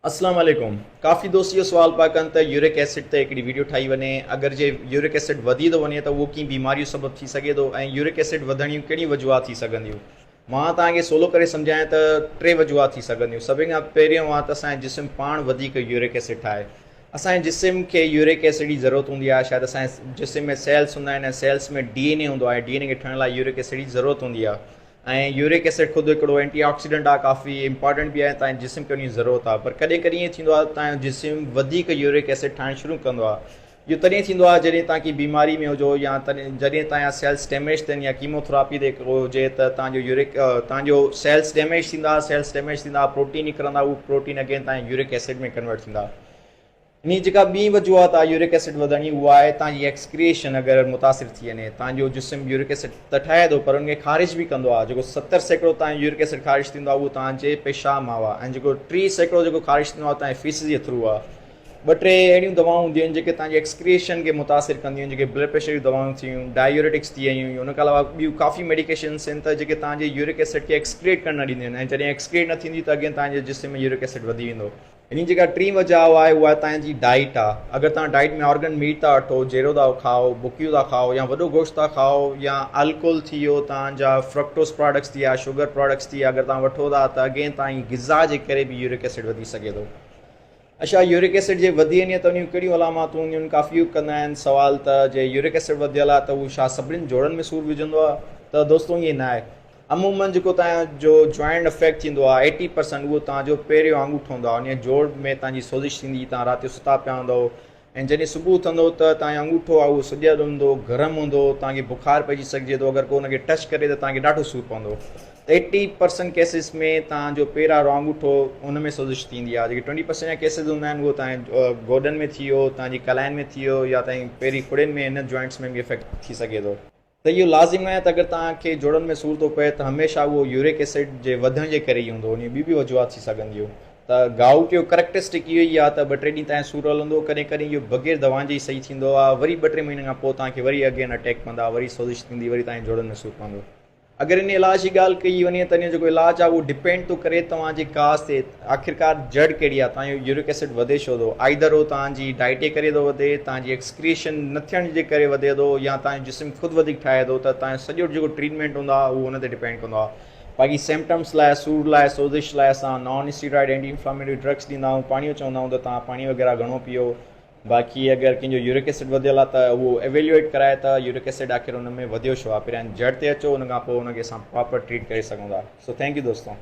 اسلام عليڪم ڪافي دوست اهو سوال پيا ڪن ته يورڪ ايسڊ تي هڪڙي ويڊيو ٺاهي وڃي اگر جي يورڪ ايسڊ وڌي ٿو وڃي ته اهو ڪنهن بيماري جو سبب ٿي سگهي ٿو ۽ يورڪ ايسڊ وڌڻ جون ڪهڙيون وجوهات ٿي سگهنديون مان توهان کي سولو ڪري سمجهايان ته ٽي وجوهات ٿي سگهنديون سڀني کان پهريون آهي ته اسان جو جسم پاڻ وڌيڪ يورڪ ايسڊ ٺاهي اسان جي جسم کي يورڪ ايسڊ جي ضرورت هوندي آهي شايد اسان جي جسم ۾ سيلس هوندا آهن ۽ سيلس ۾ ڊي اين اي هوندو آهي ڊي اين اي کي ٺهڻ لاء يورڪ ايسڊ جي ضرورت هوندي آهي ۽ يورڪ ايسڊ خود هڪڙو اينٽي آڪسيڊنٽ آهي ڪافي امپارٽنٽ به آهي تان جي جسم کي ان جي ضرورت آهي پر ڪڏهن ڪڏهن ائين ٿيندو آهي تان جو جسم وڌيڪ يورڪ ايسڊ ٺاهڻ شروع ڪندو آهي اهو تڏهن ٿيندو آهي جڏهن تان ڪي بيماري ۾ هجو يا تڏهن جڏهن تان جا سيلس ڊيميج ٿين يا ڪيمو ٿراپي تي ڪو هجي ته تان جو يورڪ تان جو سيلس ڊيميج ٿيندا سيلس ڊيميج ٿيندا پروٽين نڪرندا اهو پروٽين اگين تان جي يورڪ ايسڊ ۾ ڪنورٽ ٿيندا. انهي جي جيڪا ٻي وجوهات آهي يورڪ ايسڊ وڌڻ جي اها آهي تان جي ايڪسڪريشن اگر متاثر ٿي وڃي تان جو جسم يورڪ ايسڊ ته ٺاهي ٿو پر ان کي خارج به ڪندو آهي جيڪو 70% تان جو يورڪ ايسڊ خارج ٿيندو آهي اهو تان جي پيشاب مان آهي ۽ جيڪو 30% جيڪو خارج ٿيندو آهي تان جي فيسز جي ٿرو آهي. ٻه ٽي اهڙيون دوائون هونديون آهن جيڪي تان جي ايڪسڪريشن کي متاثر ڪنديون آهن جيڪي بلڊ پريشر جون دوائون ٿيون ڊائيوريٽڪس ٿي ويون ان کان علاوه ٻيون ڪافي ميڊيڪيشنس آهن ته جيڪي تان جي يورڪ ايسڊ کي ايڪسڪريٽ ڪرڻ نه ڏينديون آهن ۽ جڏهن ايڪسڪريٽ نه ٿيندي ته اگين تان جي جسم ۾ يورڪ ايسڊ وڌي ويندو. ان جي جيڪا ٽين وجه آهي اها توهان جي ڊائيٽ آهي. اگر توهان ڊائيٽ ۾ آرگن ميٽ ٿا وٺو، جيرو ٿا کائو، بڪيون ٿا کائو يا وڏو گوشت ٿا کائو يا الڪوهل ٿي ويو توهان جا فرڪٽوز پراڊڪٽس ٿي ويا، شگر پراڊڪٽس ٿي ويا اگر توهان وٺو ٿا ته اگين توهان جي غذا جي ڪري به يورڪ ايسڊ وڌي سگهي ٿو. اڇا يورڪ ايسڊ جي وڌي وڃي ته ان جون ڪهڙيون علاماتون هونديون آهن؟ ڪافي ڪندا آهن سوال ته جي يورڪ ايسڊ وڌيل آهي ته هو ڇا سڀني جوڙن ۾ سور وجهندو آهي؟ ته دوستو ائين نه آهي. عموماً جيڪو توهان جو جوائنٽ افيڪٽ ٿيندو آهي ايٽي پرسنٽ اهو توهان جو پهريون آڱوٺو هوندو آهي ان جوڙ ۾ توهان جي سوزش ٿيندي توهان رات جو ستا پيا هوندؤ ۽ جڏهن صبح اٿندو ته توهان جو آڱوٺو آهي اهو سڄيل هوندو گرم هوندو توهان کي بخار پئجي سگهجي ٿو اگر ڪو ان کي ٽچ ڪري ته توهان کي ڏاڍو سور پوندو ته ايٽي پرسنٽ ڪيسز ۾ توهان جو پير وارو آڱوٺو ان ۾ سوزش ٿيندي آهي جيڪي 20 پرسنٽ جا ڪيسز هوندا آهن اهو توهان جي گوڏن ۾ ٿي ويو توهان جي ڪلائن ۾ ٿي ويو يا توهان جي پيري کڙين ۾ هن جوائنٽس ۾ به افيڪٽ ٿي سگهي ٿو. ته اهو لازم ناهي ته اگر توهان کي جوڙن ۾ سور ٿو پئي ته هميشه اهو يورڪ ايسڊ جي وڌڻ جي ڪري ئي هوندو، ان جون ٻيون به وجوهات ٿي سگهنديون. ته گائوٽ جو ڪريڪٽرسٽڪ اهو ئي آهي ته ٻه ٽي ڏينهن تائين سور هلندو، ڪڏهن ڪڏهن اهو بغير دوائن جي ئي صحيح ٿيندو آهي، وري ٻه ٽي مهينن کان پوء توهان کي وري اگين اٽيڪ پوندا، وري سوزش ٿيندي، وري توهان جي جوڙن ۾ سور پوندو. اگر ان علاج جي ڳالهه ڪئي وڃي ته ان جو جيڪو علاج آهي اهو ڊپينڊ ٿو ڪري توهان جي ڪاز تي آخرڪار جڙ ڪهڙي آهي توهان جو يورڪ ايسڊ وڌي ڇو ٿو آئدر اهو توهان جي ڊائٽ جي ڪري ٿو وڌي توهان جي ايڪسڪريشن نه ٿيڻ جي ڪري وڌي ٿو يا توهان جو جسم خود وڌيڪ ٺاهي ٿو ته توهان جو سڄو جيڪو ٽريٽمينٽ هوندو آهي اهو ان تي ڊپينڊ ڪندو آهي باقي سمپٽمس لاء سور لاء سوزش لاء اسان non steroid anti inflammatory drugs ڏيندا آهيون پاڻي چوندا آهيون ته توهان پاڻي وغيره گهڻو پيئو باقي اگر ڪنهن جو يورڪ ايسڊ وڌيل آهي ته اهو ايويليوئيٽ ڪرائي ته يورڪ ايسڊ آخر ان ۾ وڌيو ڇو آهي پهريان جڙ تي اچو ان کان پوء ان کي اسان پراپر ٽريٽ ڪري سگهون ٿا سو thank you دوستو.